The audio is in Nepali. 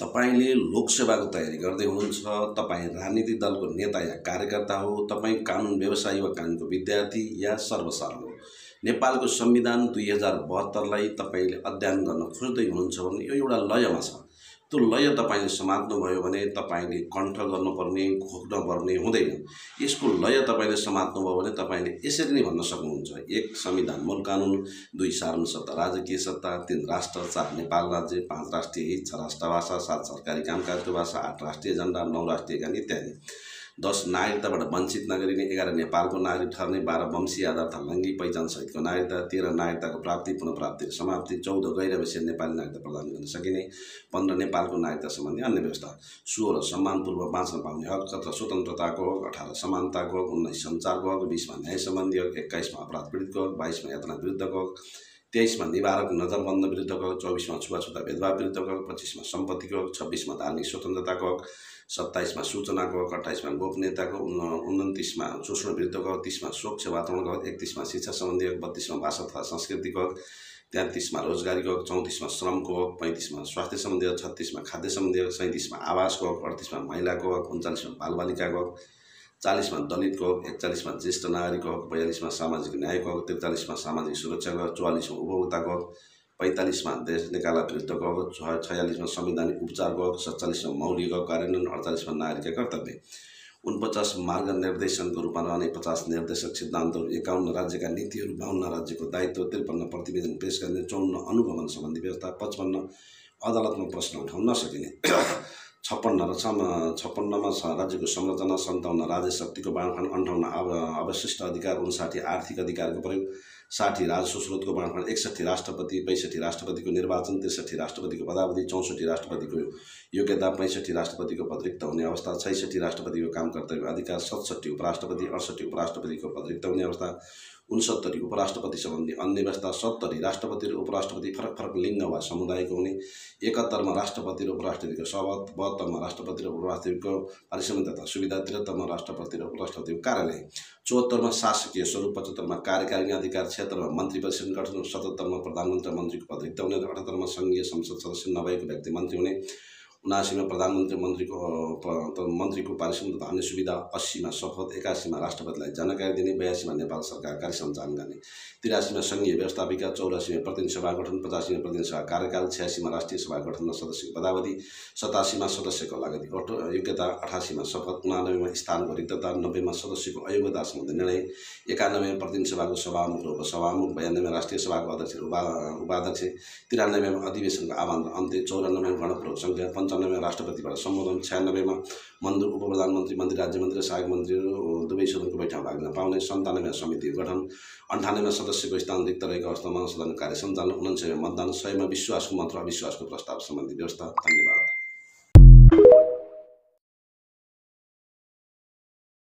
तपाईले लोकसेवाको तयारी गर्दै हुनुहुन्छ, तपाईँ राजनीतिक दलको नेता या कार्यकर्ता हो, तपाईँ कानुन व्यवसायी वा कानुनको विद्यार्थी या सर्वसाधारण हो। नेपालको संविधान 2072 लाई तपाईले अध्ययन गर्न खोज्दै हुनुहुन्छ भने यो एउटा लयमा छ। त्यो लय तपाईले समात्नुभयो भने तपाईले कण्ठ गर्नुपर्ने, घोक्नुपर्ने हुँदैन। यसको लय तपाईले समात्नुभयो भने तपाईले यसरी नै भन्न सक्नुहुन्छ: 1 संविधान मूल कानुन, 2 सार्वजनिक सत्ता राजकीय सत्ता, 3 राष्ट्र, 4 नेपाल राज्य, 5 राष्ट्रिय हित, 6 राष्ट्रभाषा, 7 सरकारी कामकाजको भाषा, 8 राष्ट्रिय एजेन्डा, 9 राष्ट्रिय गान इत्यादि। 10 नागरिकताबाट वञ्चित नगरिने, 11 नेपालको नागरिक ठहर्ने, 12 वंशीय आधारता लैङ्गिक पहिचान सहितको नागरिकता, 13 नागरिकताको प्राप्ति पुनः प्राप्ति र समाप्ति, 14 गैर आवासीय नेपाली नागरिकता प्रदान गर्न सकिने, 15 नेपालको नागरिकता सम्बन्धी अन्य व्यवस्था, 16 सम्मानपूर्वक बाँच्न पाउने हक, 17 स्वतन्त्रताको हक, 18 समानताको हक, 19 सञ्चारको हक, 20 मा न्याय सम्बन्धी हक, 21 मा अपराध पीडितको हक, 22 मा यातना विरुद्धको हक, 23 मा निवारक नजरबन्द विरुद्धको हक, 24 मा छुवाछुत भेदभाव विरुद्धको हक, 25 मा सम्पत्तिको हक, 26 मा धार्मिक स्वतन्त्रताको हक, 27 मा सूचनाको हक, 28 मा गोपनीयताको, 29 मा शोषण विरुद्धको हक, 30 मा स्वच्छ वातावरणको हक, 31 मा शिक्षा सम्बन्धी हक, 32 मा भाषा तथा संस्कृतिको हक, 33 मा रोजगारीको हक, 34 मा श्रमको हक, 35 मा स्वास्थ्य सम्बन्धी हक, 36 मा खाद्य सम्बन्धी हक, 37 मा आवासको हक, 38 मा महिलाको हक, 39 मा बालबालिकाको हक, 40 मा दलितको हक, 41 मा ज्येष्ठ नागरिकको हक, 42 मा सामाजिक न्यायको हक, 43 मा सामाजिक सुरक्षाको हक, 44 मा उपभोक्ताको हक, 45 मा देश निकाला विरुद्धको हक, 46 मा संवैधानिक उपचारको हक, 47 मा मौलिक हक कार्यान्वयन, 48 मा नागरिक कर्तव्य, 49 मार्ग निर्देशनको रूपमा रहने 50 निर्देशक सिद्धान्तहरू, 51 राज्यका नीतिहरू, 52 राज्यको दायित्व, 53 प्रतिवेदन पेश गर्ने, 54 अनुगमन सम्बन्धी व्यवस्था, 55 अदालतमा प्रश्न उठाउन नसकिने, 56 मा राज्यको संरचना, 57 राज्य शक्तिको बाँडफाँड, 58 अवशिष्ट अधिकार, 59 आर्थिक अधिकारको प्रयोग, 60 राजस्व स्रोतको बाँडफाँड, 61 राष्ट्रपति, 65 राष्ट्रपतिको निर्वाचन, 63 राष्ट्रपतिको पदावधि, 64 राष्ट्रपतिको योग्यता, 65 राष्ट्रपतिको पद रिक्त हुने अवस्था, 66 राष्ट्रपतिको काम कर्तव्य अधिकार, 67 उपराष्ट्रपति, 68 उपराष्ट्रपतिको पद रिक्त हुने अवस्था, 69 उपराष्ट्रपति सम्बन्धी अन्य व्यवस्था, 70 राष्ट्रपति र उपराष्ट्रपति फरक लिङ्ग वा समुदायको हुने, 71 मा राष्ट्रपति र उपराष्ट्रपतिको सभापति, 72 मा राष्ट्रपति र उपराष्ट्रपतिको पारिश्रमिक तथा सुविधा, 73 मा राष्ट्रपति र उपराष्ट्रपतिको कार्यालय, 74 मा शासकीय स्वरूप, 75 मा कार्यकारिणी अधिकार, 76 मा मन्त्री परिषद गठन, 77 मा प्रधानमन्त्री मन्त्रीको पद रिक्त हुने, 78 मा संघीय संसद सदस्य नभएको व्यक्ति मन्त्री हुने, 79 में प्रधानमन्त्री मन्त्रीको पारिश्रमिक तथा अन्य सुविधा, 80 में शपथ, 81 में राष्ट्रपतिलाई जानकारी दिने, 82 में नेपाल सरकार कार्य सञ्चालन गर्ने, 83 में संघीय व्यवस्थापिका, 84 में प्रतिनिधि सभा गठन, 85 में प्रतिनिधि सभा कार्यकाल, 86 में राष्ट्रिय सभा गठन र सदस्यको पदावधि, 87 में सदस्यको लागत योग्यता, 88 में शपथ, 89 में स्थानको रिक्तता, 90 में सदस्यको अयोग्यता सम्बन्धी निर्णय, 91 में प्रतिनिधि सभाको सभामुख र उपसभामुख, 92 में राष्ट्रिय सभाको अध्यक्ष र उपाध्यक्ष, 93 में अधिवेशनको आह्वान र अन्त्य, 94 में गणप्रयोग संख्या, 95 में राष्ट्रपतिबाट सम्बोधन, 96 में मन्त्री उप प्रधानमन्त्री, मन्त्री राज्यमन्त्री र सहायक मन्त्रीहरू दुवै सदनको बैठकमा भाग लिन पाउने, 97 में समिति गठन, 98 में सदस्यको स्थान रिक्त रहेको अवस्थामा सदन कार्य सञ्चालन, 99 में मतदान, 100 में विश्वासको मत र अविश्वासको प्रस्ताव सम्बन्धी व्यवस्था। धन्यवाद।